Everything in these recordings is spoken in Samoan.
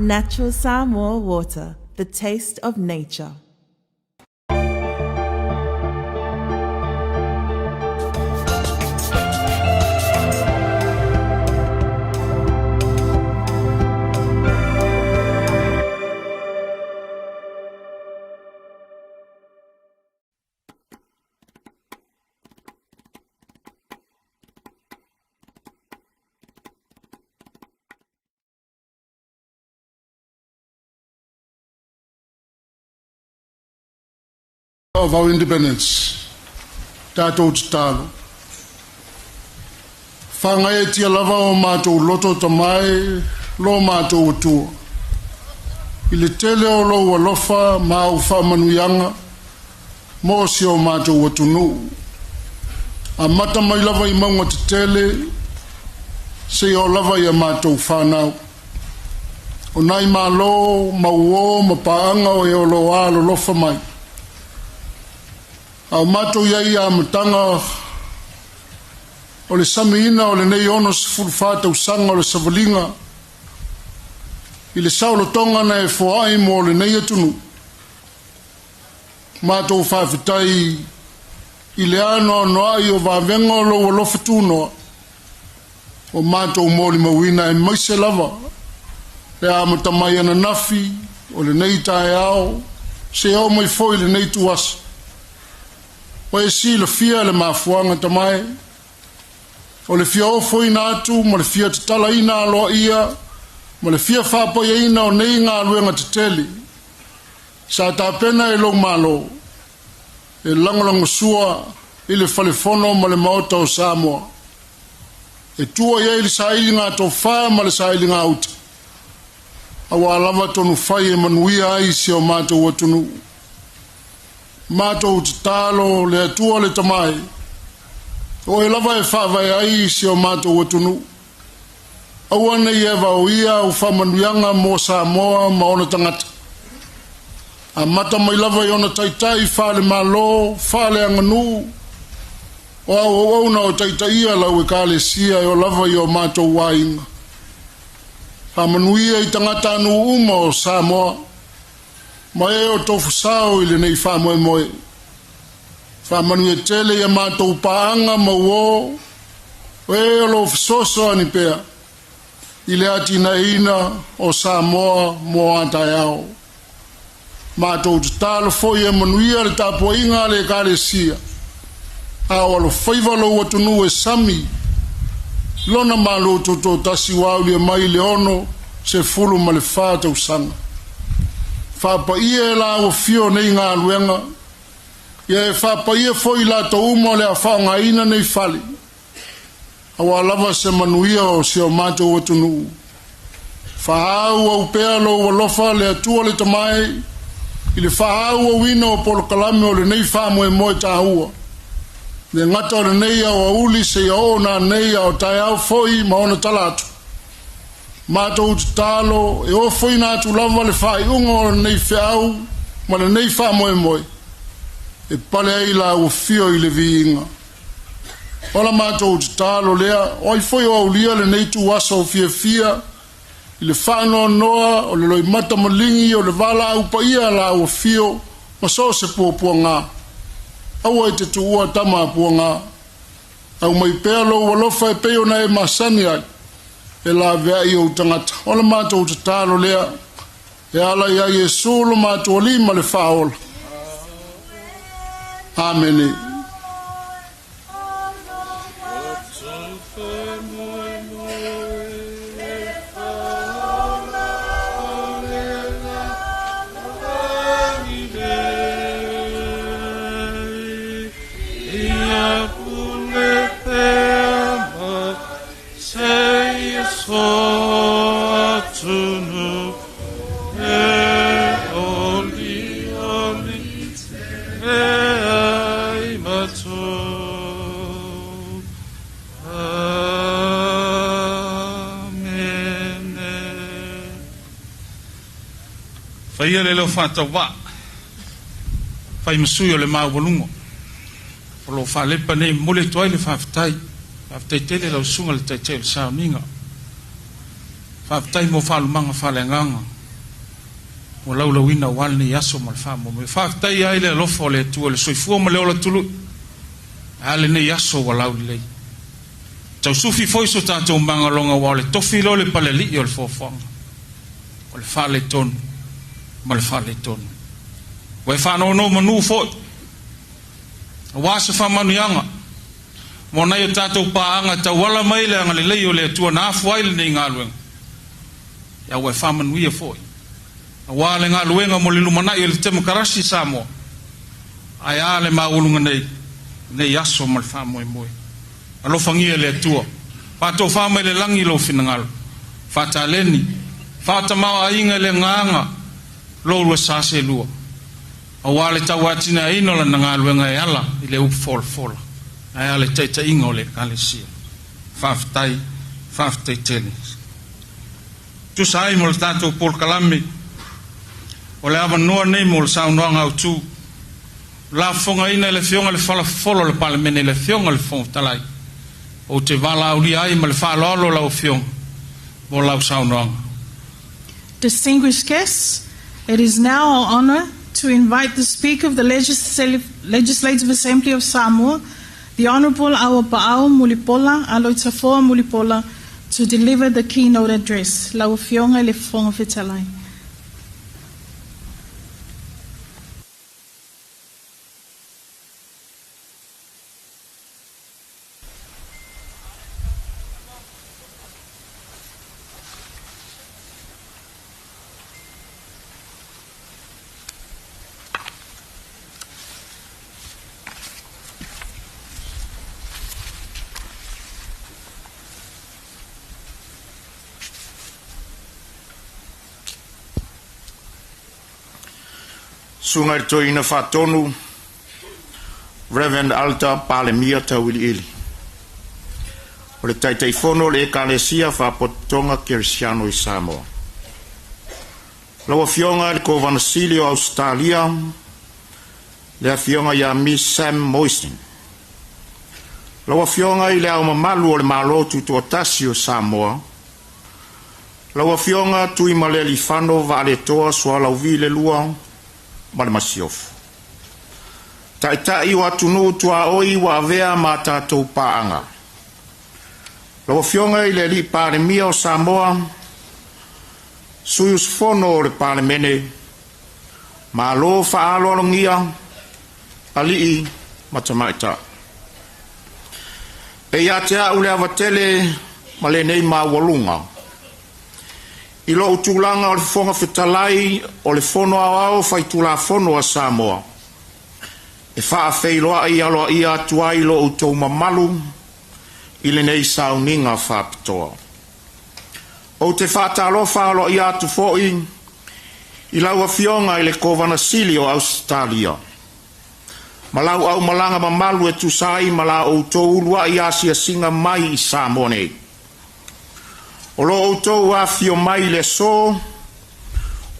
Natural Samoa water, the taste of nature. Of our independence. Tatou tatalo. Fagaetia lava o matou loto tamae lo matou atua. I le tele o lou alofa ma au faamanuiaga mo si o matou atunuu. Amata mai lava i mauga tetele seia oo lava i a matou fanau. O nai malo ma uō ma paaga o e o lo o alolofa mai. A o matou i ai i amataga o le samiina o lenei 64 tausaga o le savaliga i le saolotoga na e foai mo lenei atunuu, matou faafetai i le anoanoai o vavega o lou alofa tunoa o matou molimauina aemaise lava le amata mai ananafi o lenei taeao seia oo mai foi i lenei ituaso. Ua e silafia le mafuaaga tamae o le fia ofoina atu ma le fia tatalaina aloaia ma le fia faapaiaina o nei galuega tetele sa tapena e lou Malo e lagolagosua i le Fale Fono ma le Maota o Samoa e tua i ai le sailiga tofa ma le sailiga uta aua lava tonu fai e manuia ai si o matou atunuu. Matou tatalo le Atua le Tamae, o oe lava e faavae ai si o matou atunuu. Aua ne i e vaoia au faamanuiaga mo Samoa ma ona tagata. Amata mai lava i ona taitai faale-Malo, faale-aganuu, o au auauna o taitaia lau ekalesia e oo lava i o matou aiga. Faamanuia i tagatanuu uma o Samoa ma e o tofusao i lenei faamoemoe. Faamanuia tele i a matou paaga ma uō, o e o lo o fesoasoani pea i le atinaeina o Samoa mo a taeao. Matou tatalo foi e manuia le tapuaiga a le Ekalesia, a o alofaiva lou atunuu e sami lona Malo Tutoatasi ua aulia mai le 64 tausaga. Faapaia e la ua fio nei galuega, ia e faapaia foi i latou uma o le a faaaogaina nei fale, aua lava se manuia o si o matou atunuu. Faaauau pea lou alofa le Atua le Tamae i le faaauauina o polokalame o lenei faamoemoe taua. Le gata o lenei aoauli seia oo nanei a o taeao foi ma ona tala atu. Matou tatalo e ofoina atu lava le faaiuga o lenei feau ma lenei faamoemoe e pale ai la ua fio i le viiga. O la matou tatalo lea, o ai foi o aulia lenei ituaso o fiafia i le faanoanoa o le loimata maligi o le valaau paia a la ua fio ma so o se puapuaga. Aua e te tuua tama a puaga. Aumai pea lou alofa e pei ona e masani ai e laveai ou tagata. O la matou tatalo lea e ala iā Iesu lo matou Alii ma le Faaola. Amene. Faia le leo faatauvaa, fai ma sui o le maualuga o lo o faalepa nei, momoli atu ai le faafetai. Faafetai tele lau susuga i le Taitai o le Sauniga. Faafetai mo faalumaga faaleagaga. Ua laulauina aua lenei aso ma le faamoemoe. Faafetai ai le alofa o le Atua i le soifua ma le ola tului. A lenei aso ua laulelei. Tausufi foi so tatou magaloga aua o le tofi lea o le palealii o le foafoaga. O le faaletonu ma le faaletonu. Ua e faanonomanu foi aua se faamanuiaga mo nai o tatou paaga tauala mai le agalelei o le Atua na afua ai lenei galuega. Ia ua e faamanuia foi aua le galuega mo le lumanai o le temokarasi i Samoa, ae a le maualuga nei, lenei aso ma le faamoemoe. Alofagia e le Atua, faatofa mai le lagi lou finagalo, faataleni, faatamaoaiga i le agaga lou sa selua, aua le tauatiaeina o lana galuega e ala i le upu folafola, ae a le taitaiga o le Ekalesia. Faafetai, faafetai tele. Tusa ai mo le tatou polokalame, o le avanoa nei mo le saunoaga autu, lafofogaina e le Afioga i le Falafolo o le Palemene, le Afioga i le Fofoga Fetalai, ou te valaaulia ai ma le faaaloalo lau Afioga mo lau saunoaga. Distinguished guests, it is now our honor to invite the Speaker of the Legislative Assembly of Samoa, the Honorable Auapaau Mulipola Aloitafoa Mulipola, to deliver the keynote address. Lau Afioga i le Fofoga Fetalai. Susuga i le Toeaina Faatonu, Reverend Alta Palemia Tauiliili. O le Taitaifono o le Ekalesia Faapotopotoga Kerisiano i Samoa. Lau Afioga i le Kovana Sili o Ausetalia, le Afioga ia Miss Sam Mostyn. Lau Afioga i le Ao Mamalu o le Malo Tutoatasi o Samoa, lau Afioga Tuimalealiifano Vaaletoa Sualauvi II ma le Masiofo. Taitai o atunuu tuaoi ua avea ma tatou paaga. Lau Afioga i le Alii Palemia o Samoa, sui usufono o le Palemene, malo faaaloalogia, alii ma tamaitai. E ia te au le ava tele ma lenei maualuga, i lou tulaga o le Fofoga Fetalai o le Fono Aoao Faitulafono a Samoa, e faafeiloai aloaia atu ai lo outou mamalu i lenei sauniga faapitoa. Ou te faatalofa aloaia atu foi i lau Afioga i le Kovana Sili o Ausetalia, ma lau aumalaga mamalu e tusa ai ma la outou uluai asiasiga mai i Samoa nei. O lo outou afio mai i le aso,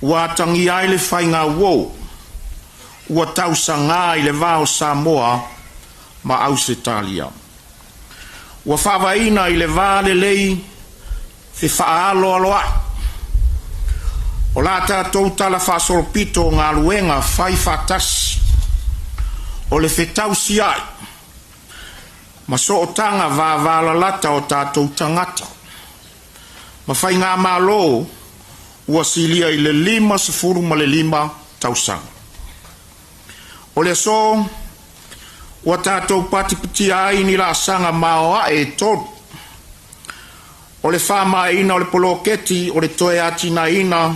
ua atagia ai le faiga uo, ua tausaga i le va o Samoa ma Ausetalia. Ua faavaeina i le va lelei fefaaloaloai. O la tatou tala faasolopito o galuega fai faatasi, o le fetausiai, ma sootaga vavalalata o tatou tagata, ma faigamalo ua silia i le 55 tausaga. O le aso, ua tatou patipatia ai ni laasaga maoae e tolu. O le faamaeaina o le poloketi o le toe atinaeina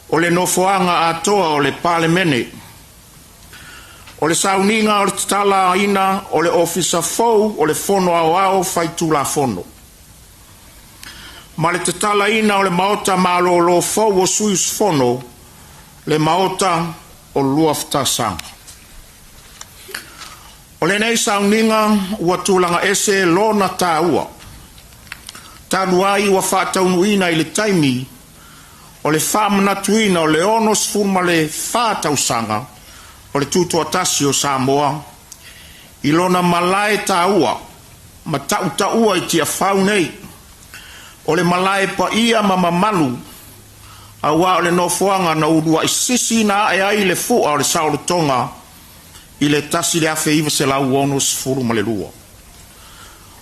o le nofoaga atoa o le Palemene. O le sauniga o le tatalaina o le Ofisa Fou o le Fono Aoao Faitulafono. Ma le tatalaina o le Maota Malolo fou o sui usufono, le Maota o Luafatasaga. O lenei sauniga ua tulaga ese lona taua, talu ai ua faataunuuina i le taimi o le faamanatuina o le 64 tausaga o le tutoatasi o Samoa i lona malae taua ma tautaua i Tiafau nei, o le malae paia ma mamalu Auā o le nofoaga na uluai sisiina ae ai le fu'a o le saolotoga i le 1962.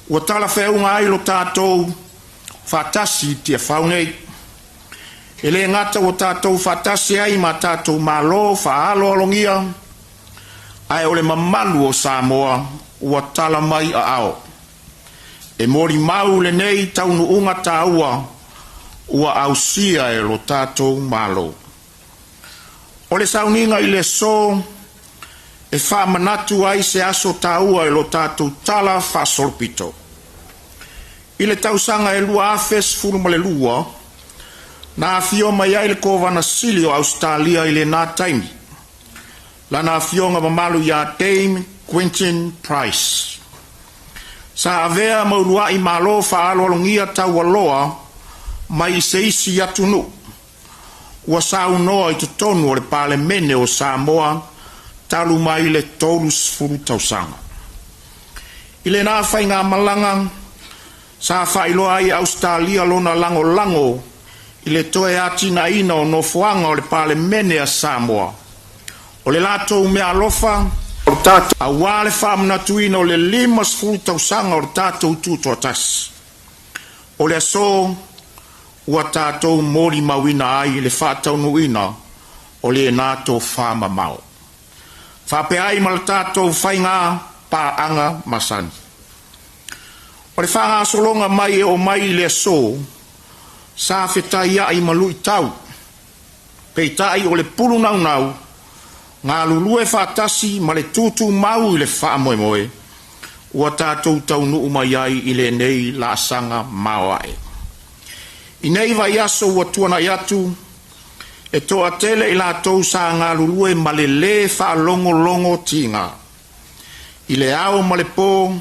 Ua talafeauga ai lo tatou faatasi i Tiafau nei. E lē gata ua tatou faatasi ai ma tatou malo faaaloalogia, ae o le mamalu o Samoa ua tala mai aao e molimau lenei taunuuga taua ua ausia e lo tatou Malo. O le sauniga i le aso e faamanatu ai se aso taua i lo tatou tala faasolopito. I le tausaga e 2012, na afio mai ai le Kovana Sili o Ausetalia i lena taimi, Lana Afioga Mamalu ia Dame Quentin Bryce. Sa avea ma uluai malo faaaloalogia taualoa mai i se isi atunuu ua saunoa i totonu o le Palemene o Samoa talu mai le 30 tausaga. I lena faigamalaga, sa faailoa ai e Ausetalia lona lagolago i le toe atinaeina o nofoaga o le Palemene a Samoa. O le latou meaalofa auā le faamanatuina o le 50 tausaga o le tatou tutoatasi. O le aso ua tatou molimauina ai le faataunuuina o lena tofamamao, faapea ai ma le tatou faiga paaga masani. O le faagasologa mai e oo mai i le aso, sa fetaiai ma luitau, peitai o le pulu naunau, galulue faatasi ma le tutumau i le faamoemoe, ua tatou taunuu mai ai i lenei laasaga maoae. I nei vaiaso ua tuanai atu, e toatele i latou sa galulue ma le lē faalogologotiga i le ao ma le po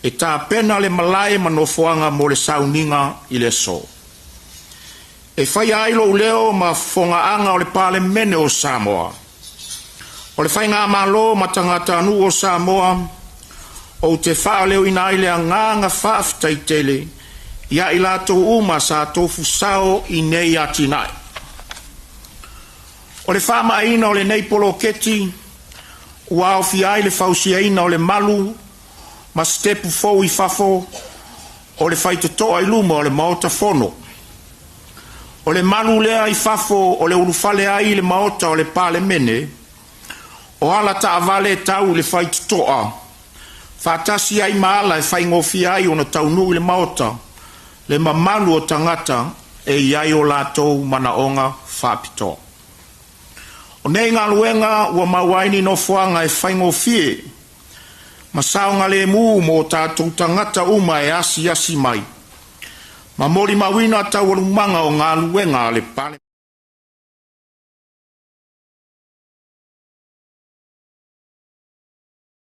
e tapena le malae ma nofoaga mo le sauniga i le aso. E faia ai lou leo ma fofogaaga o le Palemene o Samoa, o le Faigamalo ma tagatanuu o Samoa, ou te faaleoina ai le agaga faafetai tele ia i latou uma sa tofu sao i nei atinae. O le faamaeaina o lenei poloketi ua aofia ai le fausiaina o le malu ma sitepu fou i fafo o le faitotoa i luma o le Maota Fono. O le malu lea i fafo o le ulufale ai i le Maota o le Palemene, o ala taavale tau i le faitotoa, faatasi ai ma ala e faigofie ai ona taunuu i le Maota le mamalu o tagata e i ai o latou manaoga faapitoa. O nei galuega ua maua ai ni nofoaga e faigofie ma saogalemu mo tatou tagata uma e asiasi mai ma molimauina taualumaga o galuega a le Palemene.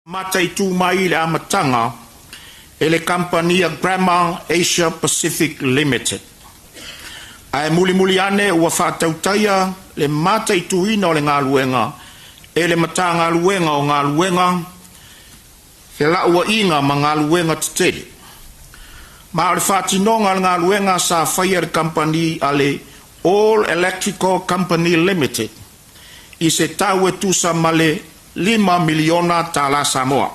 Mataitu mai i le amataga e le kamupani a Grammar Asia Pacific Limited. Ae mulimuli ane ua faatautaia le mataituina o le galuega e le Matagaluega o Galuega, Felauaiga ma Galuega Tetele. Ma o le faatinoga o le galuega sa faia e le kamupani a le All Electrical Company Limited i se tau e tusa ma le $5 miliona Samoa.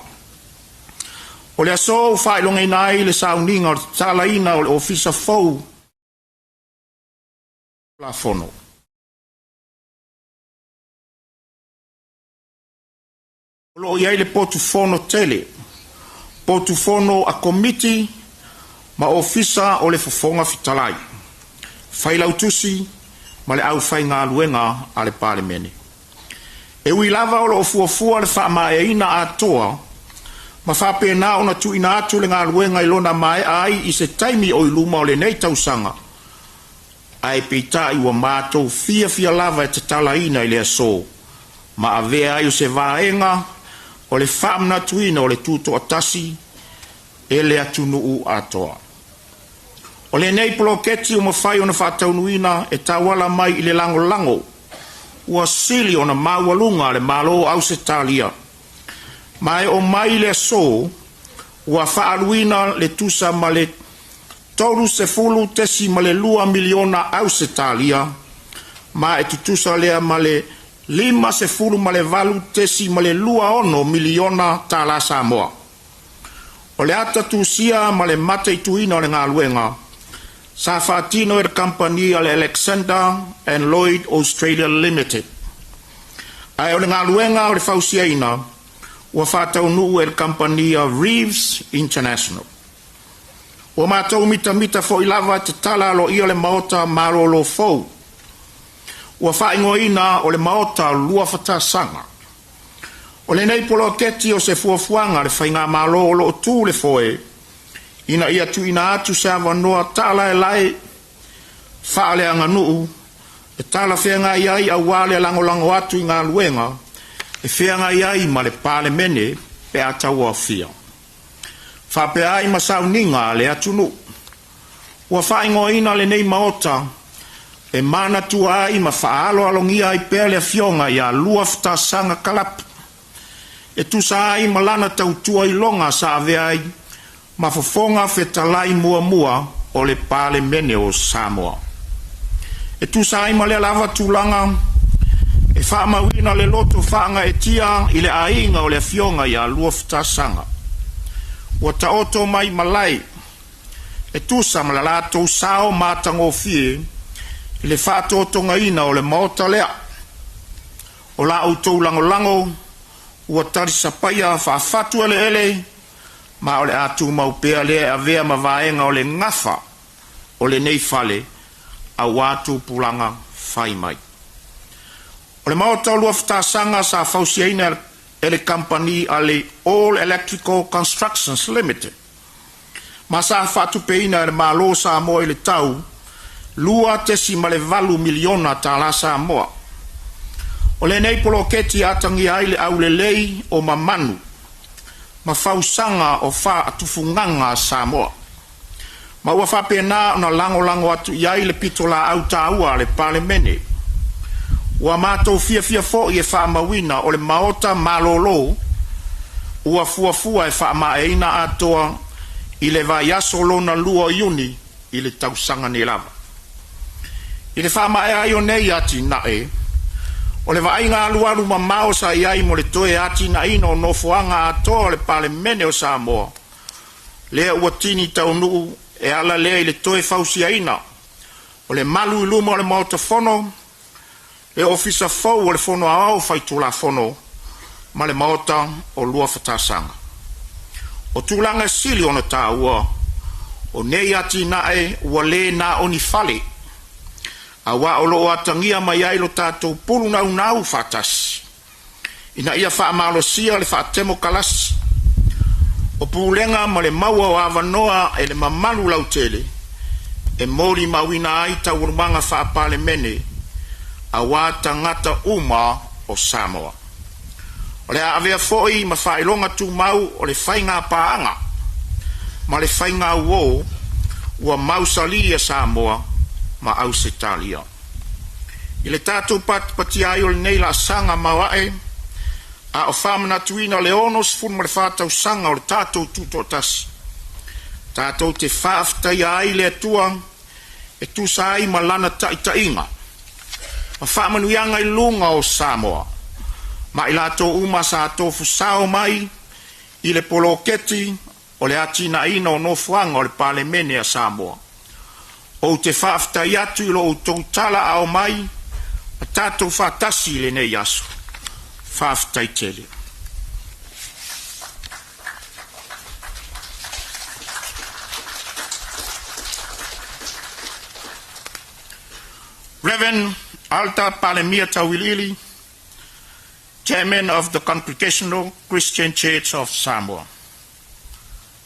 O le aso ua faailogaina ai le sauniga o le tatalaina o le Ofisa fou Tulafono. O lo o i ai le potu fono tele, potu fono a komiti ma ofisa o le Fofoga Fetalai, Failautusi ma le aufaigaluega a le Palemene. E ui lava o lo o fuafua le faamaeaina atoa ma faapena ona tuuina atu le galuega i lona maea ai i se taimi o i luma o lenei tausaga, ae peitai ua matou fiafia lava e tatalaina i le aso ma avea ai o se vaega o le faamanatuina o le tutoatasi e le atunuu atoa. O lenei poloketi ua mafai ona faataunuuina e tauala mai i le lagolago ua sili ona maualuga a le Malo o Ausetalia, ma e oo mai i le aso ua faaaluina le tusa ma le $30.2 miliona Ausetalia Ma e tutusa lea ma le $58.26 miliona tālā Samoa. O le ata tusia ma le mataituina o le galuega, sa faatino e le kamupani a le Alexander and Lloyd Australia Limited. Ae o le galuega o le fausiaina ua faataunuu e le kamupani a Reeves International. Ua matou mitamita foi lava e tatala aloaia le Maota malolo fou, ua faaigoaina o le Maota o Luafatasaga. O lenei poloketi o se fuafuaga a le Faigamalo o loo tu le foe, ina ia tuuina atu se avanoa taalaelae faaleaganuu e talafeagai ai aua le lagolago atu i galuega e feagai ai ma le Palemene pe a tauaofia, faapea ai ma sauniga a le atunuu. Ua faaigoaina lenei maota e manatua ai ma faaaloalogia ai pea le afioga ia Luafatasaga Kalapa e tusa ai ma lana tautua iloga sa avea ai ma Fofoga Fetalai muamua o le Palemene o Samoa. E tusa ai ma lea lava tulaga, e faamauina le loto faagaeetia i le aiga o le afioga ia Luafatasaga ua taoto mai malae e tusa ma le latou sao matagofie i le faatotogaina o le maota lea. O la outou lagolago ua talisapaia faafatu eleele, ma o le a tumau pea lea e avea ma vaega o le gafa o lenei fale auā tupulaga fai mai. O le Maota o Luafatasaga sa fausiaina e le kamupani a le All Electrical Constructions Limited, ma sa faatupeina e le Malo o Samoa i le tau $2.8 miliona tālā Samoa. O lenei poloketi e atagia ai le aulelei o mamanu ma fausaga o faatufugaga a Samoa, ma ua faapena ona lagolago atu i ai le pitolaau taua a le Palemene. Ua matou fiafia foi e faamauina o le Maota malolo ua fuafua e faamaeaina atoa i le vaiaso lona lua o Iuni i le tausaga nei lava. I le faamaea ai o nei atinae, o le vaaiga alualu mamao sa i ai mo le toe atinaeina o nofoaga atoa o le Palemene o Samoa, lea ua tini taunuu e ala lea i le toe fausiaina o le malu i luma o le Maota Fono, le Ofisa fou o le Fono Aoao Faitulafono ma le Maota o Luafatasaga. O tulaga e sili ona taua, o nei atinae ua le na o ni fale, auā o loo atagia mai ai lo tatou pulu naunau faatasi ina ia faamalosia le faatemokalasi o pulega ma le maua o avanoa e le mamalu lautele e molimauina ai taualumaga faa-Palemene auā tagata uma o Samoa. O le a avea foi ma faailoga tumau o le faiga paaga ma le faiga uō ua mausali e Samoa ma Ausetalia. I le tatou patipatia ai o lenei laasaga maoae, a o faamanatuina le 64 tausaga o le tatou tutoatasi, tatou te faafetaia ai le Atua e tusa ai ma lana taitaiga ma faamanuiaga i luga o Samoa ma i latou uma sa tofusao mai i le poloketi o le atinaeina o nofoaga o le Palemene a Samoa. Ou te faafetai atu i lo outou talaaa mai ma tatou faatasi i lenei aso. Faafetai tele. Reverend Alta Palemia Tauiliili, Chairman of the Congregational Christian Church of Samoa.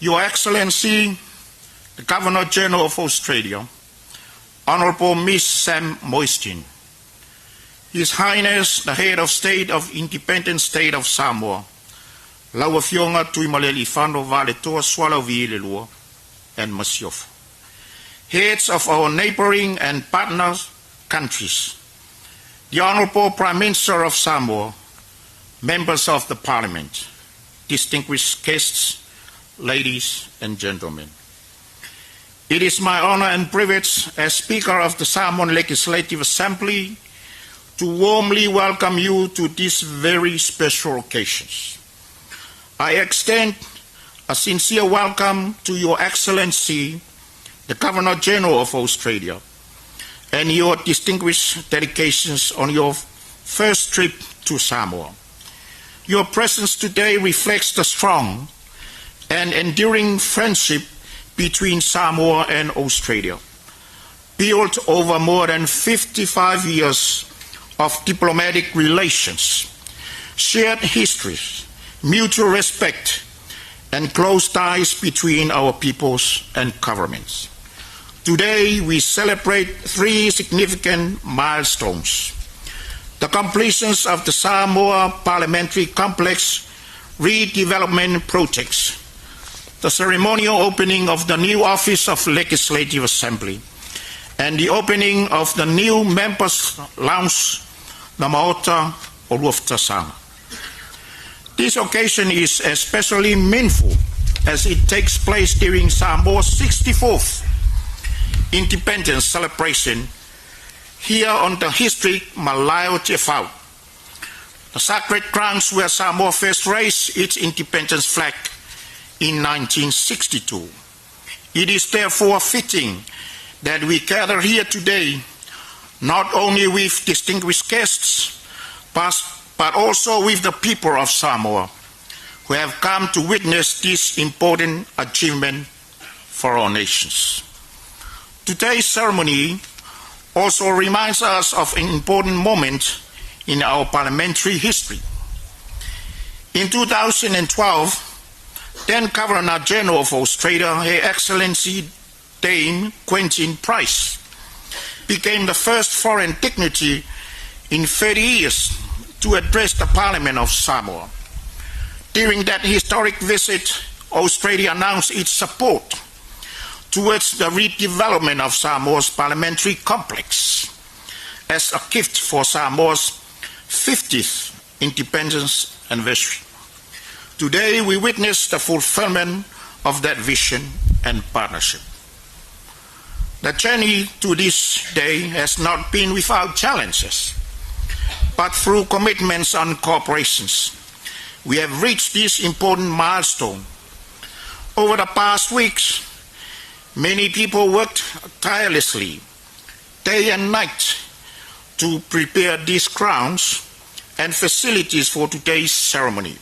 Your Excellency, the Governor General of Australia, Honorable Miss Sam Mostyn. His Highness, the Head of State of Independent State of Samoa, Lau Afioga Tuimalealiifano Vaaletoa Sualauvi II and Masiofo. Heads of our neighboring and partner countries, the Honorable Prime Minister of Samoa, members of the Parliament, distinguished guests, ladies and gentlemen. It is my honor and privilege as Speaker of the Samoan Legislative Assembly to warmly welcome you to this very special occasion. I extend a sincere welcome to Your Excellency, the Governor General of Australia, and your distinguished delegations on your first trip to Samoa. Your presence today reflects the strong and enduring friendship between Samoa and Australia, built over more than 55 years of diplomatic relations, shared histories, mutual respect, and close ties between our peoples and governments. Today, we celebrate three significant milestones. The completions of the Samoa Parliamentary Complex redevelopment projects, the ceremonial opening of the new Office of Legislative Assembly, and the opening of the new Members Lounge, the Maota o Luafatasaga. This occasion is especially meaningful as it takes place during Samoa's 64th independence celebration here on the historic Malae o Tiafau, the sacred grounds where Samoa first raised its independence flag in 1962. It is therefore fitting that we gather here today not only with distinguished guests, but also with the people of Samoa who have come to witness this important achievement for our nations. Today's ceremony also reminds us of an important moment in our parliamentary history. In 2012, then Governor General of Australia, Her Excellency Dame Quentin Bryce, became the first foreign dignitary in 30 years to address the Parliament of Samoa. During that historic visit, Australia announced its support towards the redevelopment of Samoa's parliamentary complex as a gift for Samoa's 50th independence anniversary. Today, we witness the fulfillment of that vision and partnership. The journey to this day has not been without challenges, but through commitments and cooperations, we have reached this important milestone. Over the past weeks, many people worked tirelessly, day and night, to prepare these grounds and facilities for today's ceremony.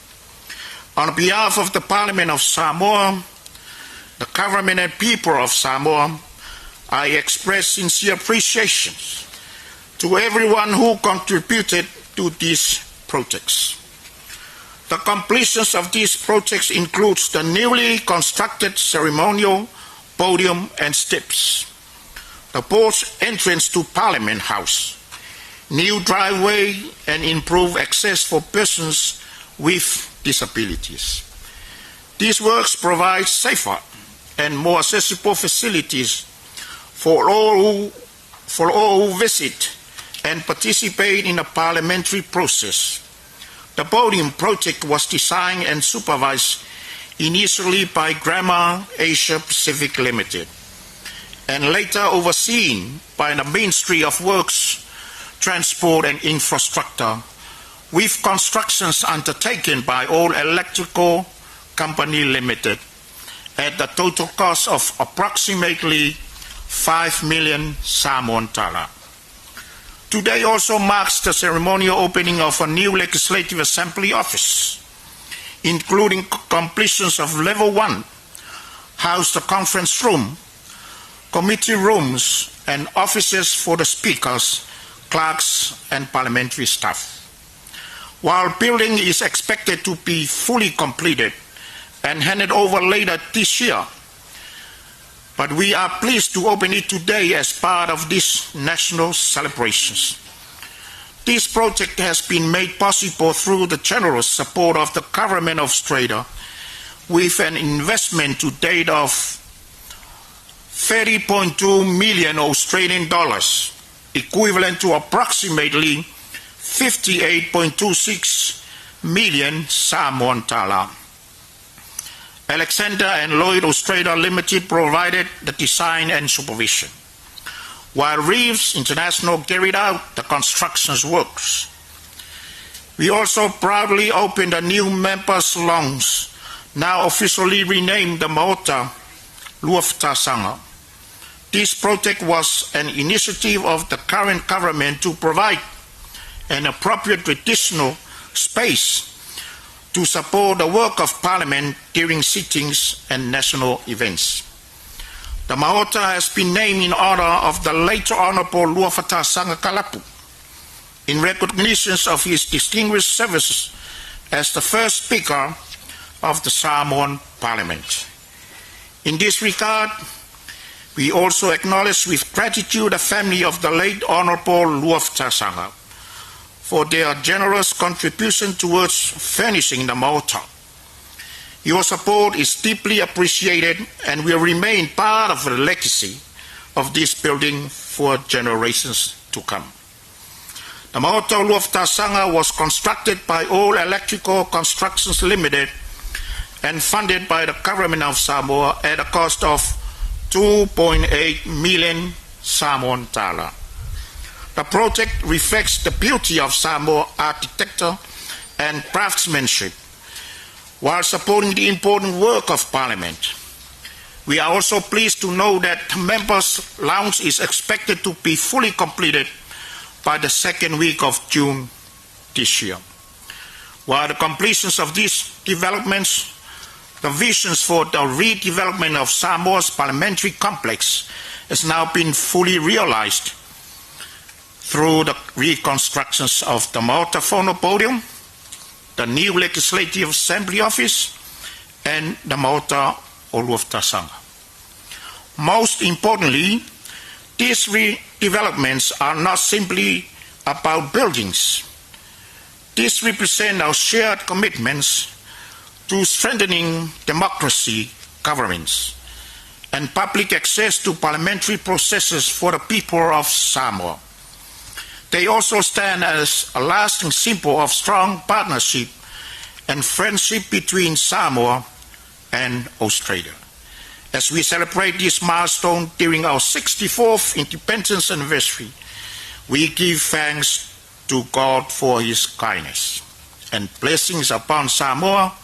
On behalf of the Parliament of Samoa, the government and people of Samoa, I express sincere appreciation to everyone who contributed to these projects. The completion of these projects includes the newly constructed ceremonial podium and steps, the porch entrance to Parliament House, new driveway and improved access for persons with disabilities. These works provide safer and more accessible facilities for all who visit and participate in the parliamentary process. The podium project was designed and supervised initially by Grammar Asia Pacific Limited and later overseen by the Ministry of Works, Transport and Infrastructure, with constructions undertaken by All Electrical Company Limited at the total cost of approximately 5 million Samoan tala. Today also marks the ceremonial opening of a new Legislative Assembly office, including completions of Level 1, house the conference room, committee rooms, and offices for the speakers, clerks, and parliamentary staff. While building is expected to be fully completed and handed over later this year, but we are pleased to open it today as part of these national celebrations. This project has been made possible through the generous support of the Government of Australia, with an investment to date of 30.2 million Australian dollars, equivalent to approximately 58.26 million Samoan tala. Alexander and Lloyd Australia Limited provided the design and supervision, while Reeves International carried out the construction works. We also proudly opened a new members' lounge, now officially renamed the Maota Luafatasaga. This project was an initiative of the current government to provide an appropriate traditional space to support the work of Parliament during sittings and national events. The Maota has been named in honor of the late Honorable Luafatasaga Kalapu, in recognition of his distinguished services as the first Speaker of the Samoan Parliament. In this regard, we also acknowledge with gratitude the family of the late Honorable Luafatasaga for their generous contribution towards furnishing the Maota. Your support is deeply appreciated and will remain part of the legacy of this building for generations to come. The Maota Luafatasaga was constructed by All Electrical Constructions Limited and funded by the government of Samoa at a cost of 2.8 million Samoan dollar. The project reflects the beauty of Samoa architecture and craftsmanship while supporting the important work of Parliament. We are also pleased to know that the Members' Lounge is expected to be fully completed by the second week of June this year. While the completions of these developments, the visions for the redevelopment of Samoa's parliamentary complex has now been fully realized through the reconstructions of the Maota Fono podium, the new Legislative Assembly office, and the Maota o Luafatasaga. Most importantly, these redevelopments are not simply about buildings. These represent our shared commitments to strengthening democracy, governance, and public access to parliamentary processes for the people of Samoa. They also stand as a lasting symbol of strong partnership and friendship between Samoa and Australia. As we celebrate this milestone during our 64th independence anniversary, we give thanks to God for his kindness and blessings upon Samoa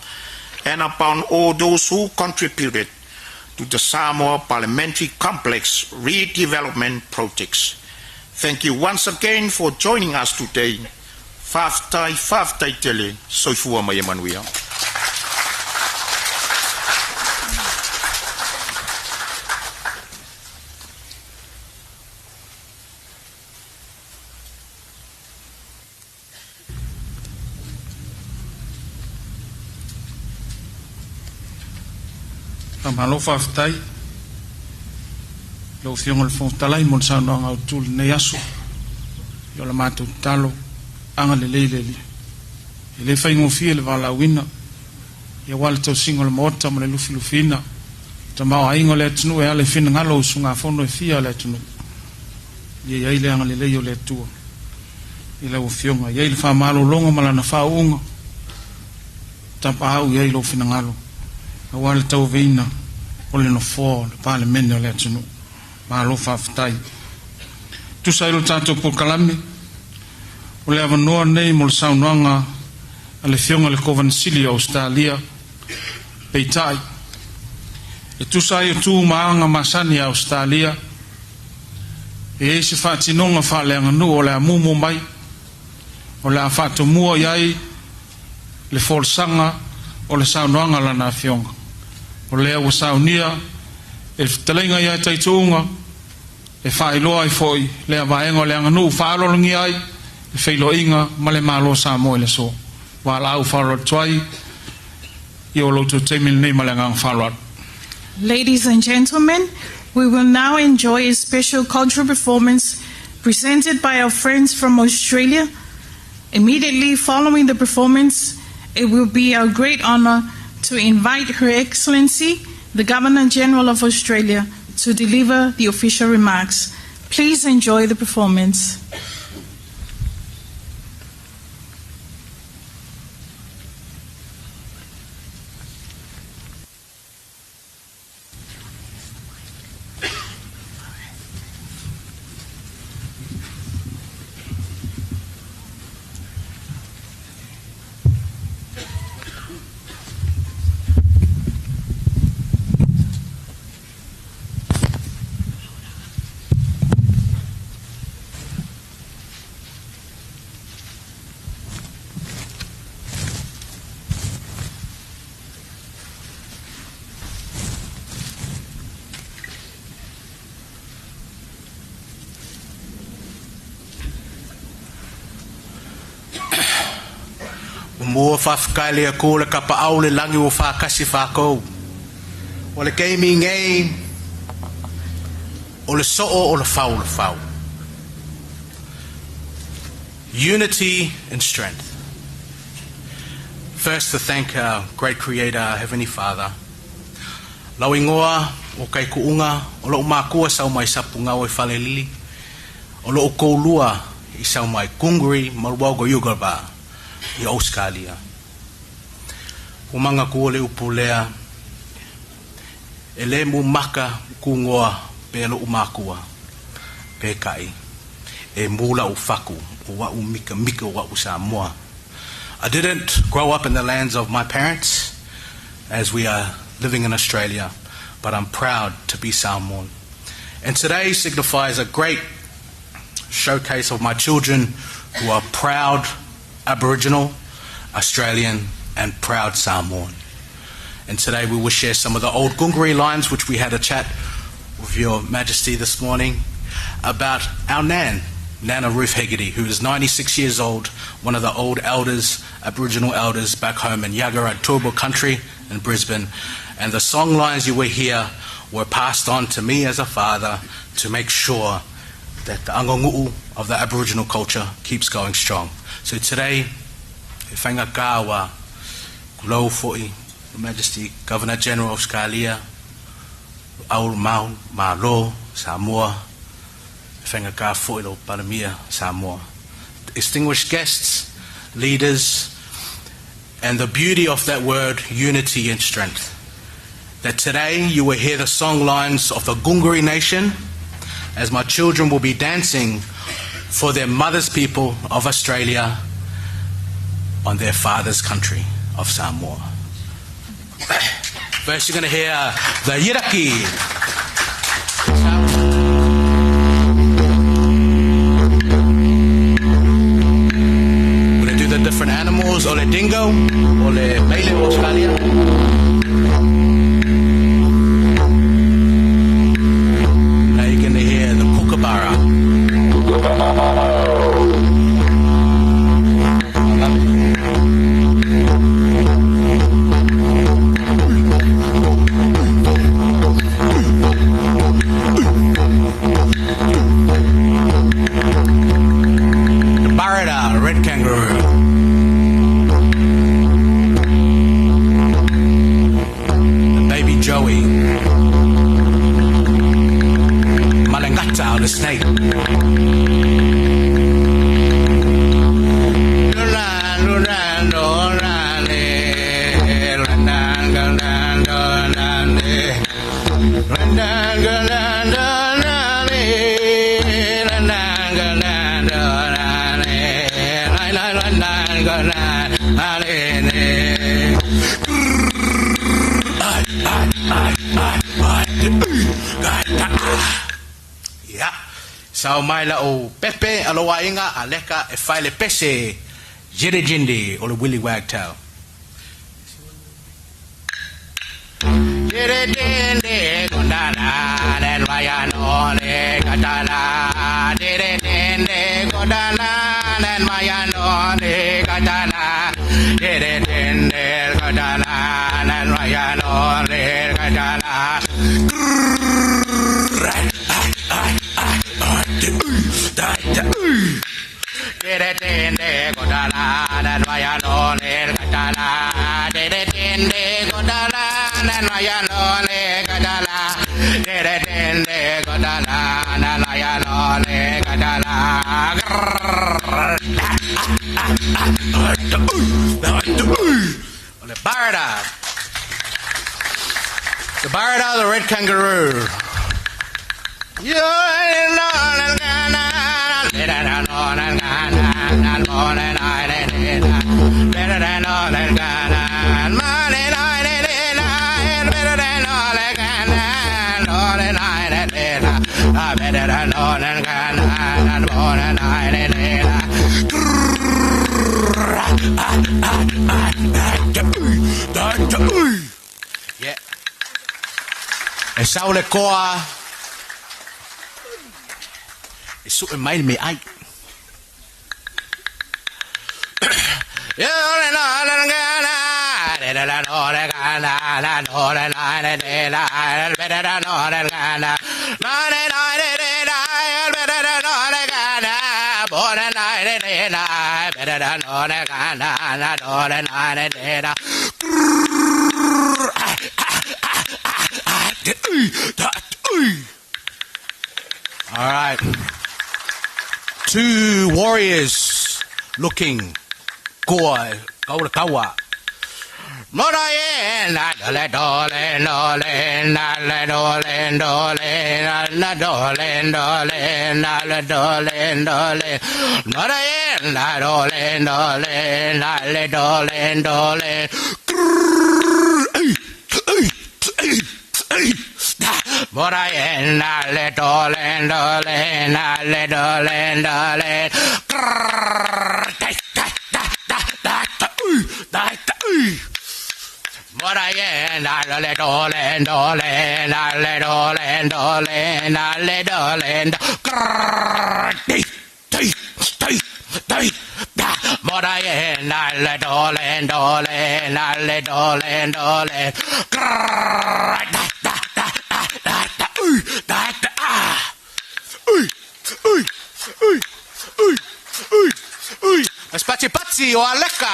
and upon all those who contributed to the Samoa Parliamentary Complex redevelopment projects. Thank you once again for joining us today. Faafetai, faafetai tele, soifua ma ia manuia. Faamalo faafetai lau Afioga i le Fofoga Fetalai mo le saunoaga autu i lenei aso. Ia o le matou tatalo, agalelei le Alii. E le faigofie le valaauina, ia aua le tausiga o le Maota ma le lufilufiina o le tamaoaiga o le atunuu e ala i finagalo o usugafono e fia a le atunuu. Ia i ai le agalelei o le Atua i lau Afioga, ia i ai le faamalologa ma Lana faauuga, tapaau i ai lou finagalo aua le tauaveina o le Nofoa o le Palemene o le atunuu. Malo faafetai. Tusa ai lo tatou polokalame, o le avanoa lenei mo le saunoaga a le Afioga i le Kovana Sili o Ausetalia, peitai, e tusa ai o tu ma aga masani a Ausetalia, e i ai se faatinoga faaleaganuu o le a mumu mai, o le a faatomua i ai le folasaga o le saunoaga a Lana Afioga. O lea ua saunia e le fetalaiga ia Taituuga e faailoa ai foi lea vaega o le aganuu faaaloalogia ai le feiloaiga ma le Malo o Samoa i le aso. Valaau faaaloalo atu ai i o loutou taimi lenei ma le agaga faaaloalo. Ladies and gentlemen, we will now enjoy a special cultural performance presented by our friends from Australia. Immediately following the performance, it will be our great honor to invite Her Excellency, the Governor General of Australia, to deliver the official remarks. Please enjoy the performance. Mua faafetai le Atua le Tapaau le lagi ua faatasi fatou. O le taimi nei o le soo o le fau o le fau. Unity and strength. First, to thank our great Creator, our Heavenly Father. Lau igoa o Kaikuuga, o lou makua sau mai Sapugao i Falealili, o lou toalua i sau mai Gunggari ma Yugaba i Australia. Ua manatua le upu lea, e le mu maka kugoa pe lou makua, peitai, e mu la'u fatu, o a'u mikamika o a'u Samoa. I didn't grow up in the lands of my parents, as we are living in Australia, but I'm proud to be Samoan. And today signifies a great showcase of my children who are proud Aboriginal, Australian, and proud Samoan. And today we will share some of the old Gunggari lines, which we had a chat with Your Majesty this morning, about our Nan, Nana Ruth Hegarty, who is 96 years old, one of the old elders, Aboriginal elders back home in Yagara Turrbal country in Brisbane. And the song lines you will hear were passed on to me as a father to make sure that the aganu'u of the Aboriginal culture keeps going strong. So today, e faigata ua tulou fo'i, Your Majesty, Governor General of Australia, Ao Mau, Malo, Samoa, e faigata fo'i lau Palemia, Samoa. Distinguished guests, leaders, and the beauty of that word, unity and strength. That today you will hear the song lines of the Gunggari Nation as my children will be dancing for their mother's people of Australia on their father's country of Samoa. First, you're going to hear the Yidaki. We're going to do the different animals, o le dingo, o le mele Australia. Now you're going to hear the kookaburra. I love it. The Barada, red kangaroo. The baby Joey. Malangata, the snake. Ia, sau mai la'u pepe a lou aiga Aleka e fai le pese Jirijindi o le Willy Wagtail. Jirijindi kondala le wayano le katala. Jirijindi kondala le wayano le katala. Jirijindi kondala le wayano le katala. Jirijindi kondala le wayano le katala. Jirijindi kondala le wayano le katala. Jirijindi kondala le wayano le katala. O le Barada. The Barada, the red kangaroo. Yeah. E sau le koa e su'e mai le meaai. All right. Two warriors looking. Goa, kawa. Patsi o aleka.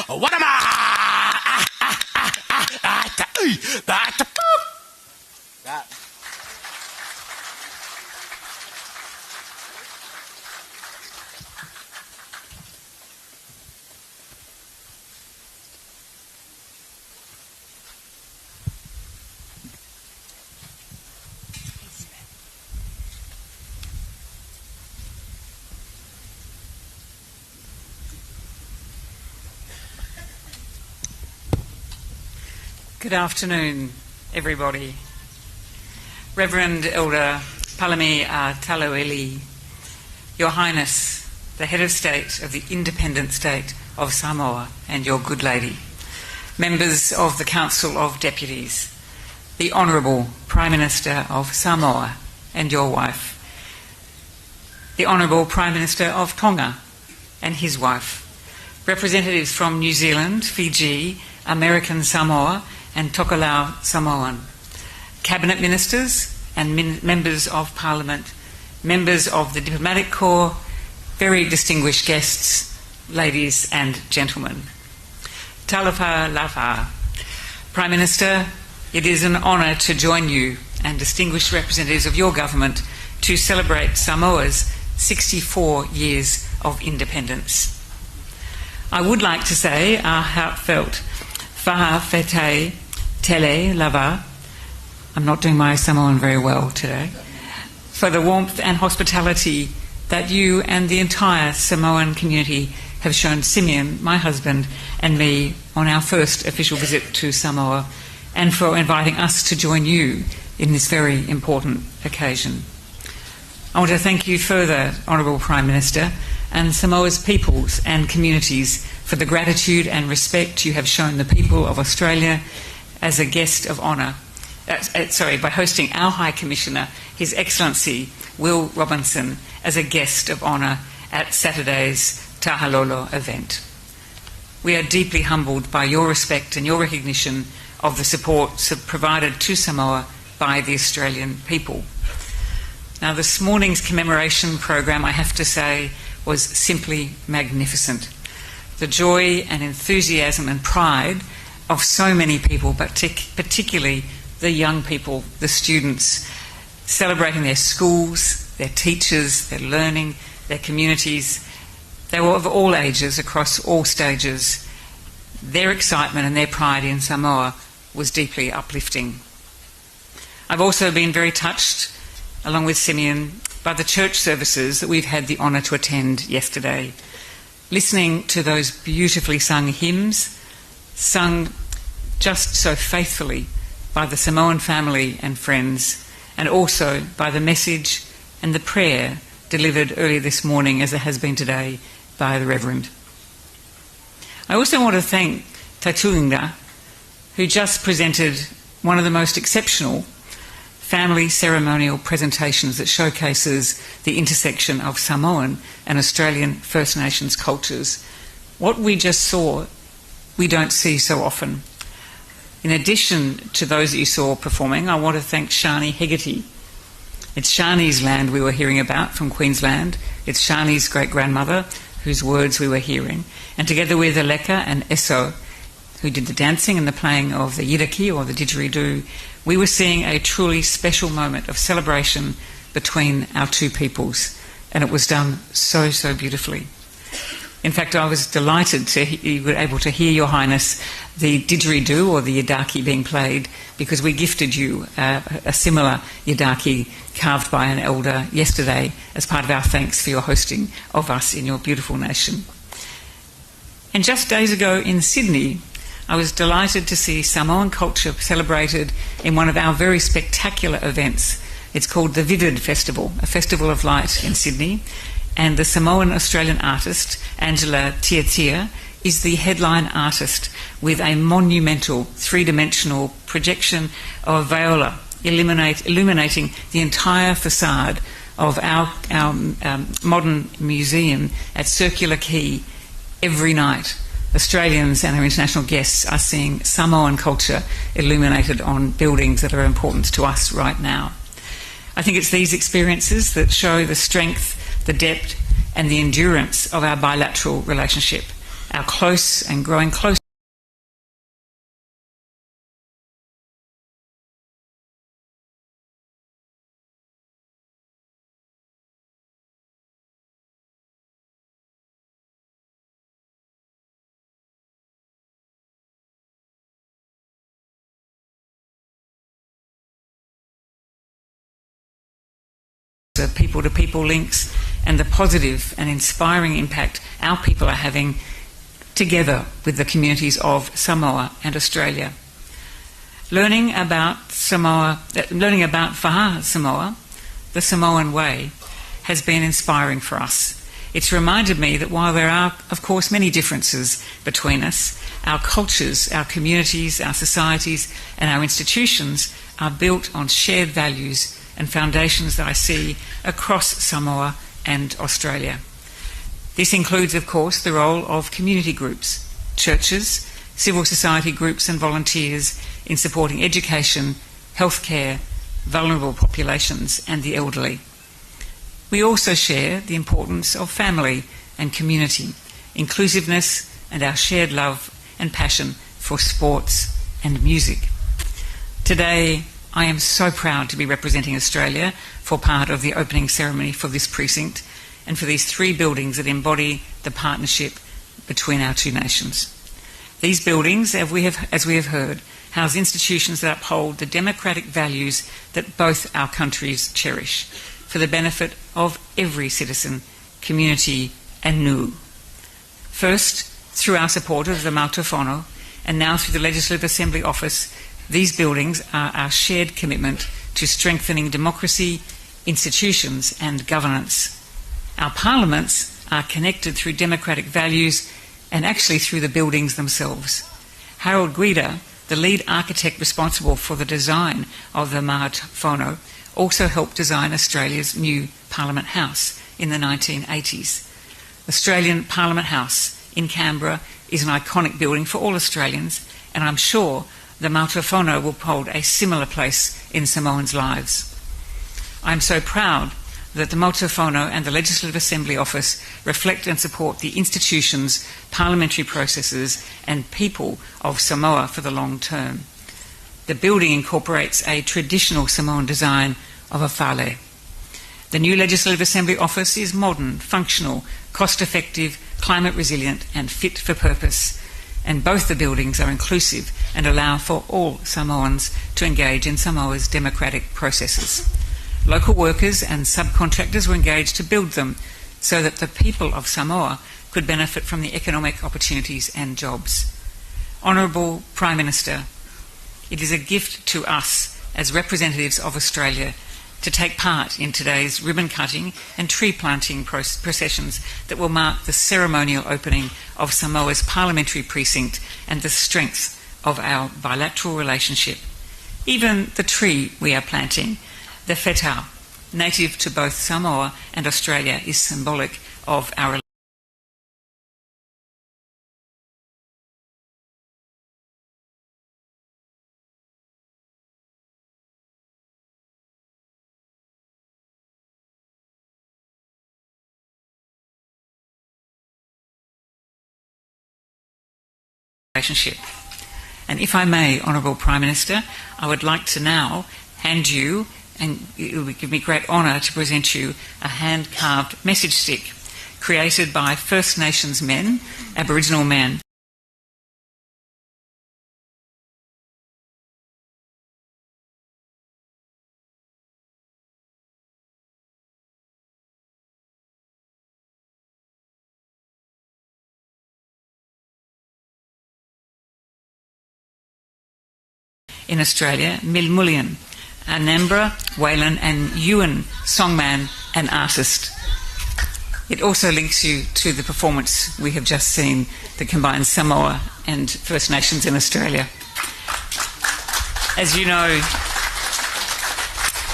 What am I? That. Good afternoon, everybody. Reverend Elder Palami Taloeli, Your Highness, the Head of State of the Independent State of Samoa and your good lady, members of the Council of Deputies, the Honourable Prime Minister of Samoa and your wife, the Honourable Prime Minister of Tonga and his wife, representatives from New Zealand, Fiji, American Samoa and Tokelau Samoan, Cabinet Ministers and Members of Parliament, members of the Diplomatic Corps, very distinguished guests, ladies and gentlemen. Talofa lava. Prime Minister, it is an honour to join you and distinguished representatives of your government to celebrate Samoa's 64 years of independence. I would like to say our heartfelt Fa'afetai Tele Lava, I'm not doing my Samoan very well today, for the warmth and hospitality that you and the entire Samoan community have shown Simeon, my husband, and me on our first official visit to Samoa, and for inviting us to join you in this very important occasion. I want to thank you further, Honourable Prime Minister, and Samoa's peoples and communities for the gratitude and respect you have shown the people of Australia as a guest of honour, by hosting our High Commissioner, His Excellency Will Robinson, as a guest of honour at Saturday's Tahalolo event. We are deeply humbled by your respect and your recognition of the support provided to Samoa by the Australian people. Now, this morning's commemoration program, I have to say, was simply magnificent. The joy and enthusiasm and pride of so many people, but particularly the young people, the students, celebrating their schools, their teachers, their learning, their communities. They were of all ages, across all stages. Their excitement and their pride in Samoa was deeply uplifting. I've also been very touched, along with Simeon, by the church services that we've had the honour to attend yesterday. Listening to those beautifully sung hymns, sung just so faithfully by the Samoan family and friends, and also by the message and the prayer delivered earlier this morning, as it has been today, by the Reverend. I also want to thank Tatuinga, who just presented one of the most exceptional family ceremonial presentations that showcases the intersection of Samoan and Australian First Nations cultures. What we just saw, we don't see so often. In addition to those that you saw performing, I want to thank Shani Hegarty. It's Shani's land we were hearing about from Queensland. It's Shani's great grandmother whose words we were hearing. And together with Aleka and Esso, who did the dancing and the playing of the yidaki or the didgeridoo, we were seeing a truly special moment of celebration between our two peoples. And it was done so, so beautifully. In fact, I was delighted to you were able to hear Your Highness the didgeridoo or the yidaki being played because we gifted you a similar yidaki carved by an elder yesterday as part of our thanks for your hosting of us in your beautiful nation. And just days ago in Sydney, I was delighted to see Samoan culture celebrated in one of our very spectacular events. It's called the Vivid Festival, a festival of light in Sydney. And the Samoan Australian artist, Angela Tiatia, is the headline artist with a monumental three dimensional projection of viola illuminating the entire facade of our, our modern museum at Circular Quay every night. Australians and our international guests are seeing Samoan culture illuminated on buildings that are important to us right now. I think it's these experiences that show the strength, the depth, and the endurance of our bilateral relationship, our close and growing closer. people to people links and the positive and inspiring impact our people are having together with the communities of Samoa and Australia. Learning about Samoa, learning about Faha Samoa, the Samoan way, has been inspiring for us. It's reminded me that while there are, of course, many differences between us, our cultures, our communities, our societies, and our institutions are built on shared values and foundations that I see across Samoa and Australia. This includes, of course, the role of community groups, churches, civil society groups, and volunteers in supporting education, healthcare, vulnerable populations, and the elderly. We also share the importance of family and community, inclusiveness, and our shared love and passion for sports and music. Today, I am so proud to be representing Australia for part of the opening ceremony for this precinct and for these three buildings that embody the partnership between our two nations. These buildings, as we have, as we have heard, house institutions that uphold the democratic values that both our countries cherish for the benefit of every citizen, community, and nu. First, through our support of the Maota Fono, and now through the Legislative Assembly Office, these buildings are our shared commitment to strengthening democracy, institutions, and governance. Our parliaments are connected through democratic values and actually through the buildings themselves. Harold Guida, the lead architect responsible for the design of the Maota Fono, also helped design Australia's new Parliament House in the 1980s. Australian Parliament House in Canberra is an iconic building for all Australians, and I'm sure the Maota Fono will hold a similar place in Samoans' lives. I'm so proud that the Maota Fono and the Legislative Assembly Office reflect and support the institutions, parliamentary processes, and people of Samoa for the long term. The building incorporates a traditional Samoan design of a fale. The new Legislative Assembly office is modern, functional, cost effective, climate resilient, and fit for purpose. And both the buildings are inclusive and allow for all Samoans to engage in Samoa's democratic processes. Local workers and subcontractors were engaged to build them so that the people of Samoa could benefit from the economic opportunities and jobs. Honourable Prime Minister, It is a gift to us as representatives of Australia to take part in today's ribbon cutting and tree planting processions that will mark the ceremonial opening of Samoa's parliamentary precinct and the strength of our bilateral relationship. Even the tree we are planting, the whetau, native to both Samoa and Australia, is symbolic of our relationship. And if I may, Honourable Prime Minister, I would like to now hand you, and it would give me great honour to present you, a hand carved message stick created by First Nations men, Aboriginal men. In Australia, Milmullian, Anambra, Wayland, and Ewan songman and artist. It also links you to the performance we have just seen that combines Samoa and First Nations in Australia. As you know,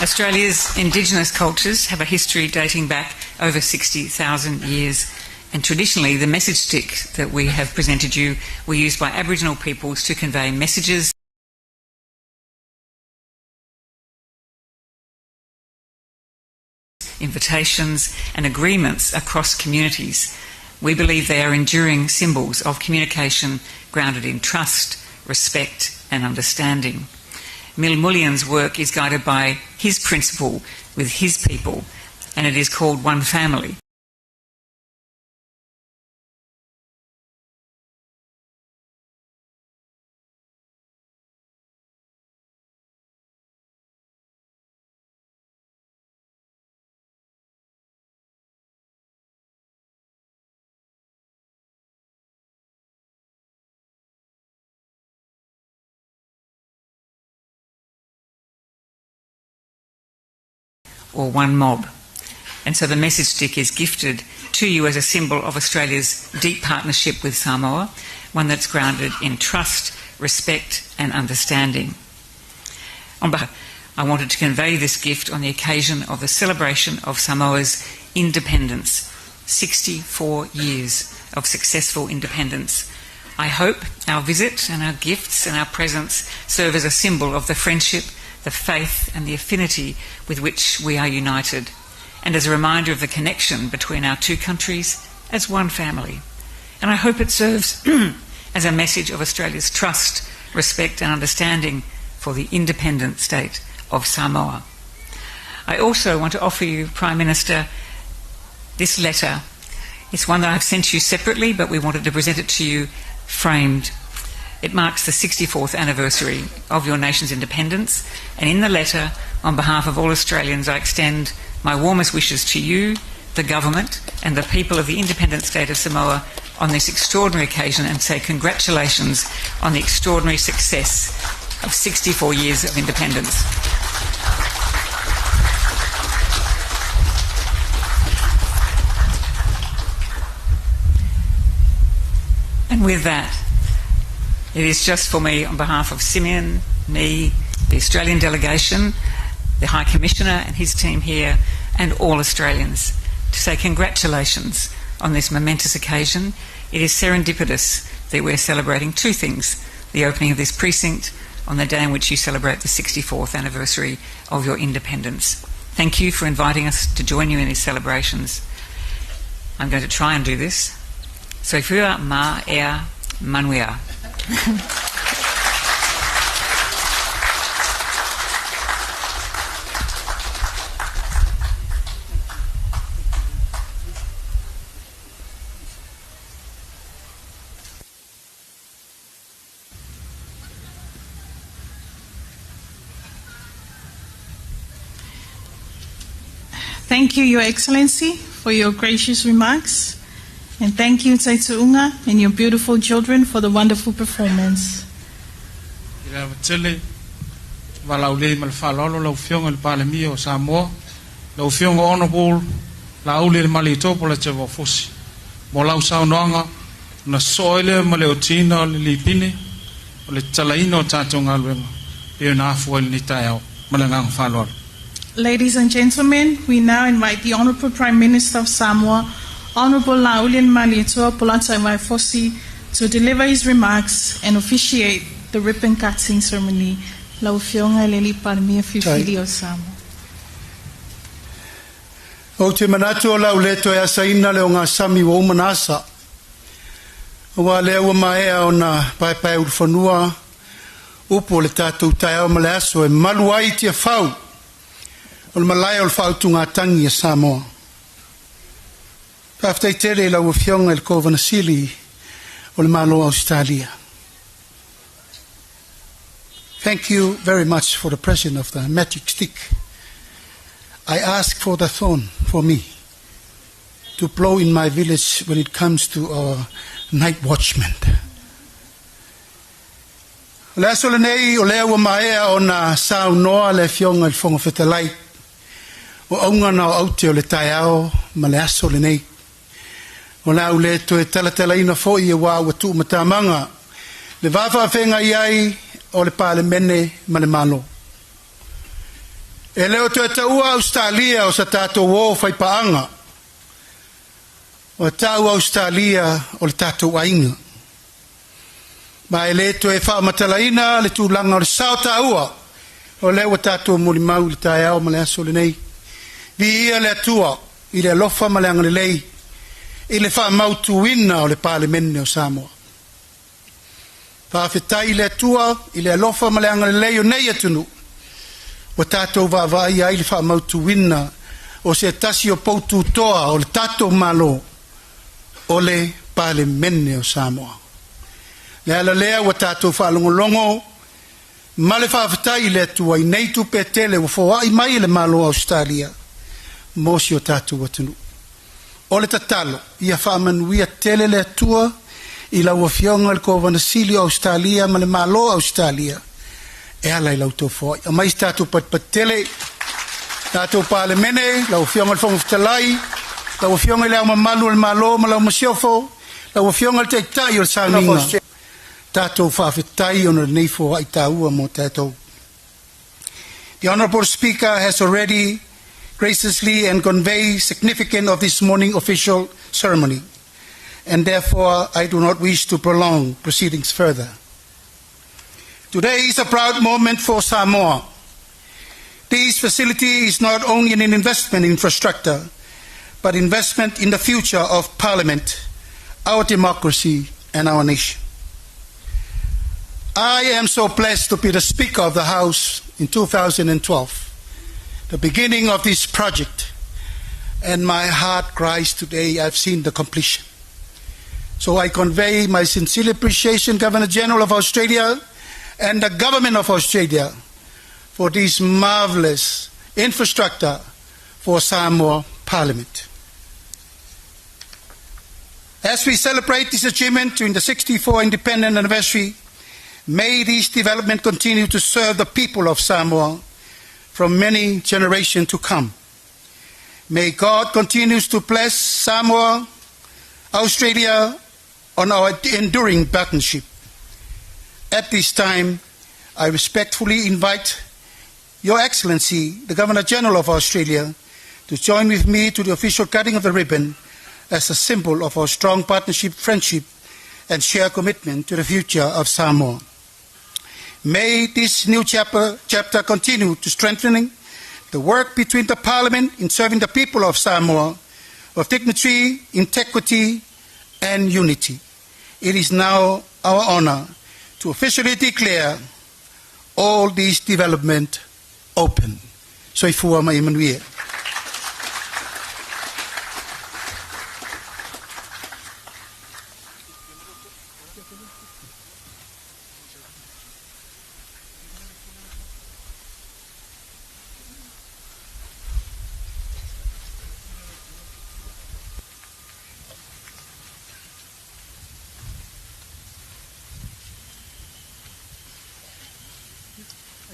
Australia's Indigenous cultures have a history dating back over 60,000 years. And traditionally, the message stick that we have presented you were used by Aboriginal peoples to convey messages invitations, and agreements across communities. We believe they are enduring symbols of communication grounded in trust, respect, and understanding. Milmullian's work is guided by his principle with his people, and it is called One Family. Or one mob. And so the message stick is gifted to you as a symbol of Australia's deep partnership with Samoa, one that's grounded in trust, respect, and understanding. On behalf, I wanted to convey this gift on the occasion of the celebration of Samoa's independence 64 years of successful independence. I hope our visit and our gifts and our presence serve as a symbol of the friendship, the faith, and the affinity with which we are united, and as a reminder of the connection between our two countries as one family. And I hope it serves as a message of Australia's trust, respect, and understanding for the independent state of Samoa. I also want to offer you, Prime Minister, this letter. It's one that I've sent you separately, but we wanted to present it to you framed. It marks the 64th anniversary of your nation's independence, and in the letter, on behalf of all Australians, I extend my warmest wishes to you, the government, and the people of the independent state of Samoa on this extraordinary occasion and say congratulations on the extraordinary success of 64 years of independence. And with that, it is just for me, on behalf of Simeon, me, the Australian delegation, the High Commissioner and his team here, and all Australians, to say congratulations on this momentous occasion. It is serendipitous that we're celebrating two things the opening of this precinct on the day in which you celebrate the 64th anniversary of your independence. Thank you for inviting us to join you in these celebrations. I'm going to try and do this. Soifua ma ea manuia. Thank you, Your Excellency, for your gracious remarks. And thank you, Taitu'uga, and your beautiful children for the wonderful performance. le ava tele, valaulei ma le faaaloalo lau Afioga i le Palemia o Samoa, lau Afioga Honorable Laaulialemalietoa Polataivao Fosi, mo lau saunoaga na sosoo ai lea ma le otiina o le lipine o le tatalaina o tatou galuega pei ona afua ai lenei taeao. Ma le agaga faaaloalo. Ladies and gentlemen, we now invite the Honourable Prime Minister of Samoa, Honourable Laaulialemalietoa Polataivao Fosi, to deliver his remarks and officiate the ribbon cutting ceremony. Lau Afioga i le Alii Palemia filifili o Samoa. Ou te manatu o le a ou le toe asaina le ogasami ua uma ona asa. Aua o lea ua maea ona paepaeulufanua upu o le tatou taeao ma le aso e malu ai Tiafau o le malae o le faautugatagi a Samoa. Faafetai tele i lau Afioga i le Kovana Sili o le Malo o Ausetalia. Thank you very much for the present of the magic stick. I ask for the thorn for me to blow in my village when it comes to our night watchman. O le aso lenei o lea ua maea ona saunoa le Afioga i le Fofoga Fetalai o auga na o aute o le taeao ma le aso lenei. O le a ou le toe talatalaina foi auā ua tuumatamaga le va faafeagai ai o le Palemene ma le Malo. E le o toe taua Ausetalia o sa tatou uo faipaaga, ua tau Ausetalia o le tatou aiga. Ma e le toe faamatalaina le tulaga o le sao taua o lea ua tatou molimau i le taeao ma le aso lenei. Viia le Atua i le alofa ma le agalelei i le faamautuina o le Palemene o Samoa. Faafetai i le Atua i le alofa ma le agalelei o nei atunuu ua tatou vaavaaia ai le faamautuina o se tasi o poututoa o le tatou Malo o le Palemene o Samoa. Le ala lea ua tatou faalogologo ma le faafetai i le Atua i nei tupe tele ua foai mai e le Malo o Ausetalia mo si o tatou atunuu. O le tatalo, ia faamanuia tele le Atua i lau Afioga i le Kovana Sili o Ausetalia ma le Malo o Ausetalia e ala i la outou foai. Aumai se tatou patipati tele, tatou Palemene, lau Afioga i le Fofoga Fetalai, lau Afioga i le Ao Mamalu o le Malo ma lau Masiofo, lau Afioga i le Taitai o le Sauniga, tatou faafetai ona o lenei foai taua mo tatou. The Honorable Speaker has already graciously and conveyed significance of this morning official ceremony, and therefore I do not wish to prolong proceedings further. Today is a proud moment for Samoa. This facility is not only an investment in infrastructure, but investment in the future of Parliament, our democracy, and our nation. I am so blessed to be the Speaker of the House in 2012, the beginning of this project, and my heart cries today I've seen the completion. So I convey my sincere appreciation, Governor General of Australia and the Government of Australia, for this marvelous infrastructure for Samoa Parliament. As we celebrate this achievement during the 64th independent anniversary, may this development continue to serve the people of Samoa from many generations to come. May God continue to bless Samoa, Australia on our enduring partnership. At this time, I respectfully invite Your Excellency, the Governor General of Australia, to join with me to the official cutting of the ribbon as a symbol of our strong partnership, friendship, and shared commitment to the future of Samoa. May this new chapter continue to strengthening the work between the Parliament in serving the people of Samoa of dignity, integrity, and unity. It is now our honor to officially declare all these development open. Soifua ma ia manuia.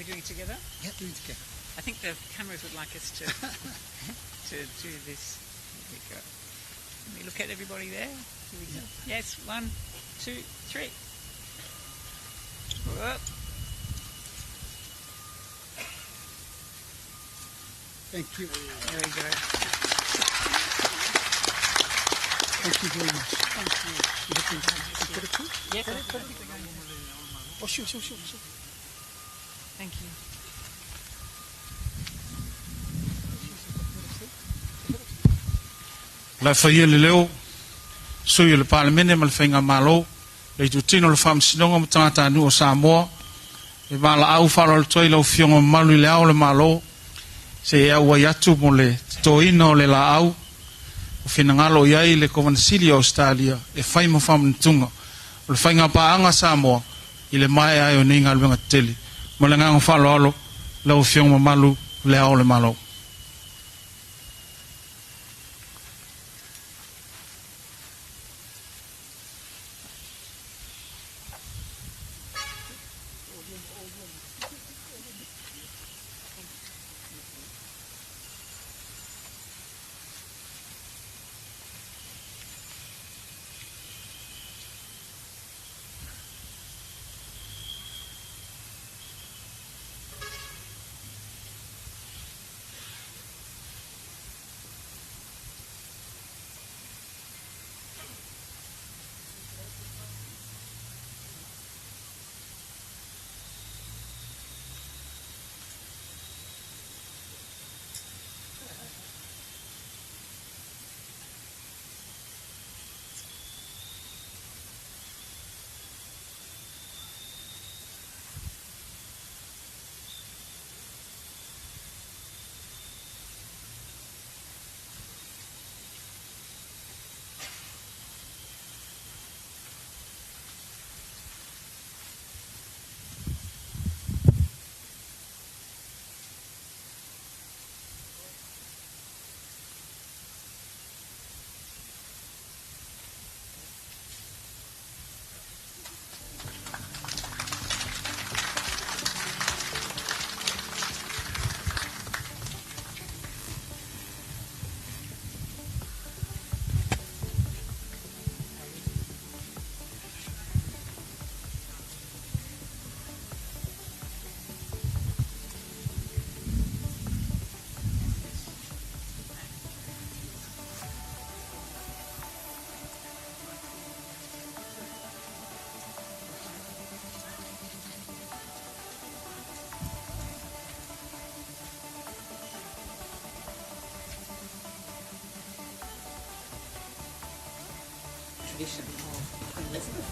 We're doing it together? Yeah, doing it together. I think the cameras would like us to to do this. Here we go. Can we look at everybody there? Here we go. Yes, one, two, three. Whoop. Thank you. There we go. Thank you very much. Thank you. You have to put it through? Yes, Put it, put it. Oh, sure, sure, sure, sure. Thank you. La faia le leo, sui o le Palemene ma le Faigamalo, le itutino o le Faamasinoga ma Tagatanuu o Samoa, e valaau faaaloalo atu ai lau Afioga mamalu i le Ao o le Malo, se i auai atu mo le totoina o le laau ua finagalo i ai le Kovana Sili o Ausetalia e fai ma faamanatuga o le faigapaaga a Samoa i le maea ai o nei galuega tetele. Ma le agaga faaaloalo lau Afioga mamalu le Ao o le Malo. Tradition of Queen Elizabeth.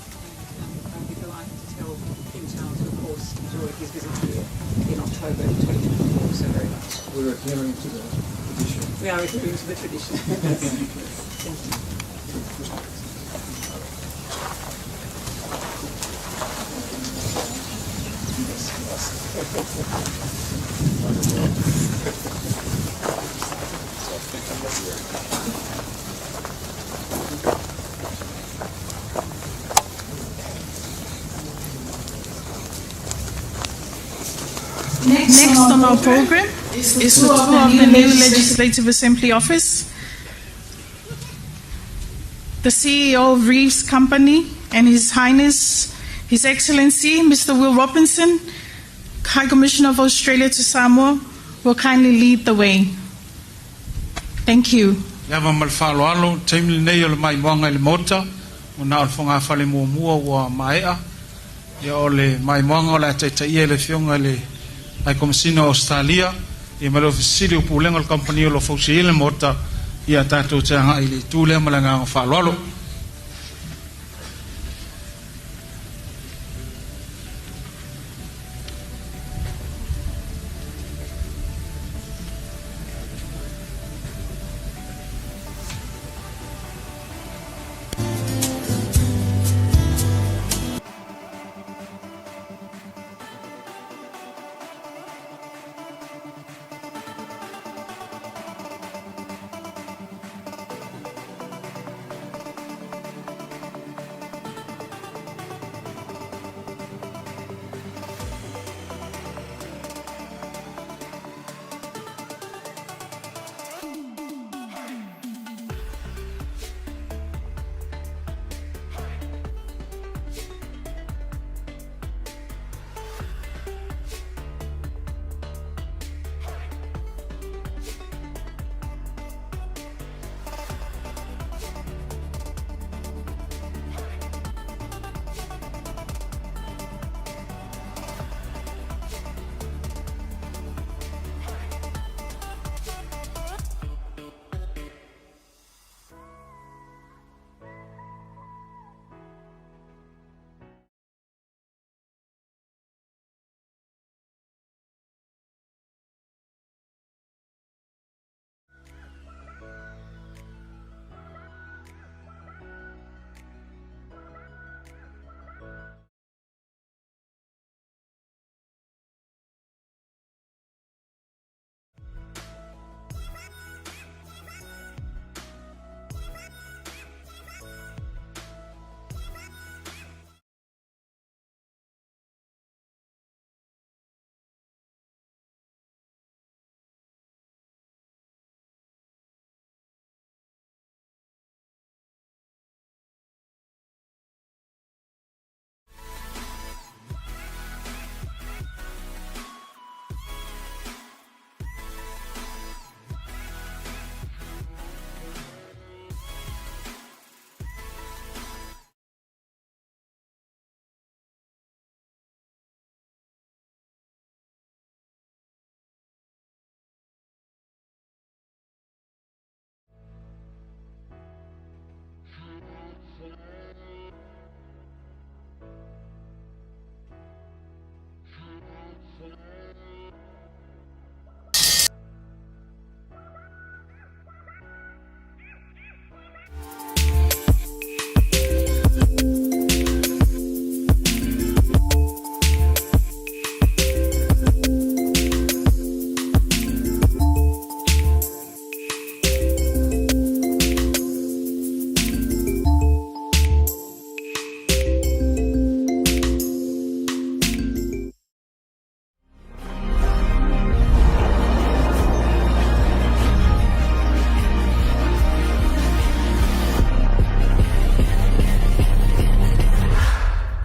And I'd be delighted to tell King Charles, who of course enjoyed his visit here in October 2024 so very much. We're adhering to the tradition. We are adhering to the tradition. Thank you. Next on our program is the tour of the new Legislative Assembly office. The CEO of Reeves Company and His Highness, His Excellency, Mr. Will Robinson, High Commissioner of Australia to Samoa, will kindly lead the way. Thank you. Le ava ma le faaaloalo, o le taimi lenei o le maimoaga i le Maota, ua na o le fogafale muamua ua maea. Ia o le maimoaga o le a taitaia e le Afioga i le High Komesina o Ausetalia, ia ma le Ofisa Sili o Pulega o le Kamupani o lo o fausia ai le Maota, ia tatou te agai i le itu lea ma le agaga faaaloalo.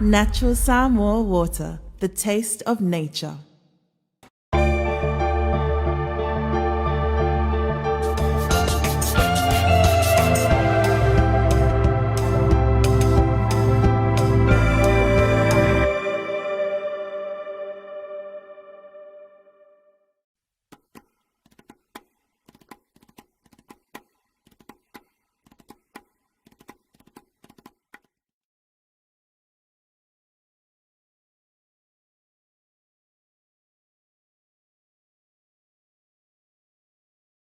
Natural Samoa water, the taste of nature.